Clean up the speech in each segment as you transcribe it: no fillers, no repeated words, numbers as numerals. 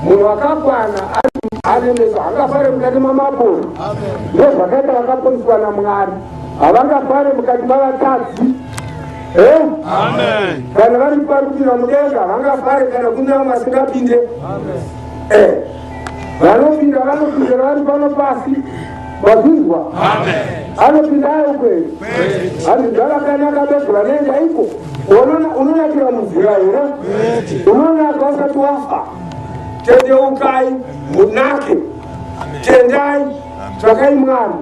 Munhu akakwana ane meso haangafare mukati mamaporo. Ndozvakaita vakaponiswa naMwari, havangafare mukati mavatadzi. Eh? Kana vari pari kupinda mudenga havangafare kana kune vamwe vasingapinde. Eh. Vanopinda vanopindira vari pano pasi. Mazvinzwa? Anopinda ayo kweli. Hanzi ndavakanaka bedzi vanoenda iko. Unonakira munzira here? Unonaka usati wafa. Tendeukai munake. Tendai, tsvakai Mwari,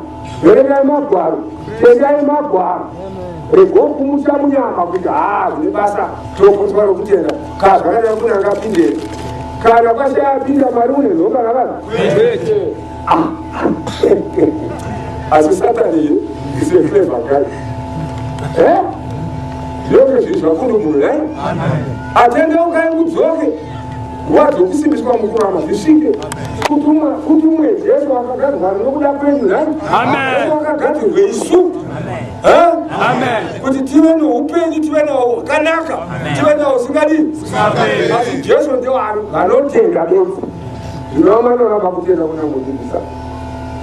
verengai magwaro, tendai magwaro. Rego kumucha munyama kuti haa zvine basa topotswa nokutenda. Kana zvakadaro kune angapindei. Kana kwashaya apinda mari une nhomba navanhu. Asi Satani is a clever guy. Eh? Ndiyonge zvinhu zvakuru munhu eh? Atendeukai mudzoke nguva dzokusimbiswa mukurama zvisvike. Kuti umwe Jesu akagadzwa nokuda kwenyu nhai? Jesu akagadzirwe isu. Eh? Kuti tive noupenyu, tive nawo hwakanaka, tive nawo usingadii. Asi Jesu ndio vanotenda bedzi. Zvinova manoramba kutenda kuna mudzidzisa.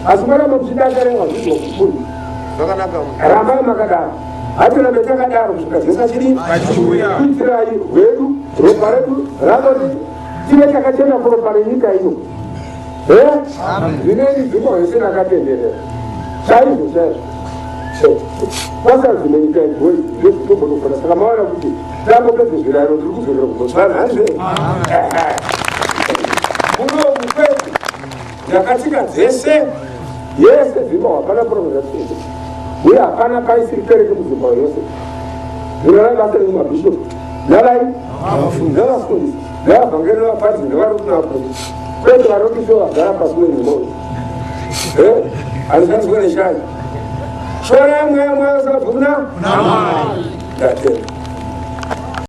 Asi maramba muchidakareva zvinhu kukuru. Zvakanaka. Rambai makadaro. Hatirambe takadaro kusvika Jesu achidii? Achiuya. Kuitirai rwedu, ropa redu ranoti tive takachena kuropa renyika ino. Eh? Zvineni nzvimbo yese ndakatenderera. Chaizvo chaizvo. Basa dzimwe nyika idzoyi ndezvitombonofana saka maona kuti tambopedza zvirayiro tiri kudzokera kuBotswana hanzve. Muno mukwedu ndakatsika dzese yese Zimbabwe hapana purogiramu uye hapana paisiri kereke muZimbabwe yose. Zvinorai basa remumabhishopu navai navafundisi navavhangeri navaparidzi nevari kunaprofita kwete varokisi vagara pasi wenhemoi anoshandiswa neshai. Shorai mweya mweya usabvuna. Ndatenda.